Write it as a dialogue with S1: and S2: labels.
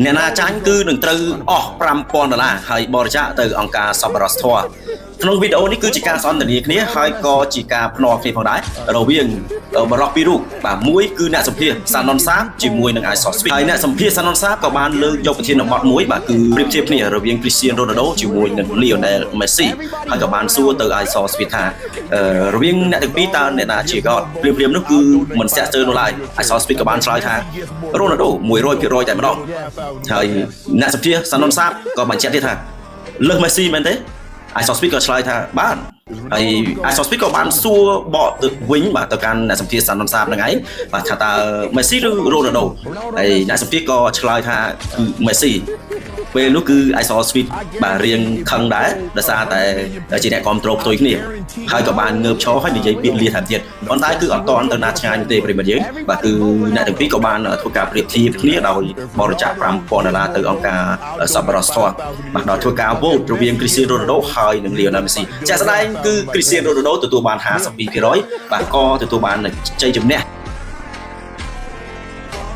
S1: អ្នកណាចាញ់គឺនឹងត្រូវអស់5000ដុល្លារហើយបរិច្ចាគទៅអង្គការសប្បុរសធម៌ក្នុងវីដេអូនេះគឺជាការសន្ទនាគ្នាហើយក៏ជាការភ្នាល់គ្នាផងដែររវាងបរិសុទ្ធពីររូបបាទមួយគឺអ្នកសម្ភាសសាននសាបជាមួយនឹង IShowSpeed ហើយអ្នកសម្ភាសសាននសាបក៏បានលើកយកប្រធានបទមួយបាទគឺប្រៀបធៀបគ្នារវាង Cristiano Ronaldo ជាមួយនឹង Lionel Messi ហើយក៏បានសួរទៅ IShowSpeed ថារវាងអ្នកទាំងពីរតើអ្នកណាជា GOAT ព្រាមៗនោះគឺមិនស្ទាក់ស្ទើរនោះឡើយ IShowSpeed ក៏បានឆ្លើយថា Ronaldo 100%តែម្ដងហើយអ្នកសម្ភាសសាននសាបក៏បញ្ជាក់ទៀតថាលើស Messi មែនទេ IShowSpeed ក៏ឆ្លើយថាបាទហើយ IShowSpeed ក៏បានសួរបកទៅវិញបាទទៅកាន់អ្នកសម្ភាសសាននសាបហ្នឹងឯងបាទថាតើ Messi ឬ Ronaldo ហើយអ្នកសម្ភាសក៏ឆ្លើយថាគឺ Messi ពេលនោះគឺ IShowSpeed បាទរៀងខឹងដែរដោយសារតែជាអ្នកគ្រប់គ្រងផ្ទុយគ្នាហើយក៏បានងើបឈរហើយនិយាយពាក្យលាថែមទៀតប៉ុន្តែគឺអត់តន់ទៅណាឆ្ងាយនោះទេប្រិយមិត្តយើងបាទគឺអ្នកទាំងពីរក៏បានធ្វើការប្រៀបធៀបគ្នាដោយបរិច្ចាគ5000ដុល្លារទៅអង្គការសប្បុរសធម៌បាទដោយធ្វើការ vote រវាង Cristiano Ronaldo ហើយនិង Lionel Messi ជាក់ស្ដែងគឺ Cristiano Ronaldo ទទួលបាន52%បាទក៏ទទួលបានជ័យជំនះ។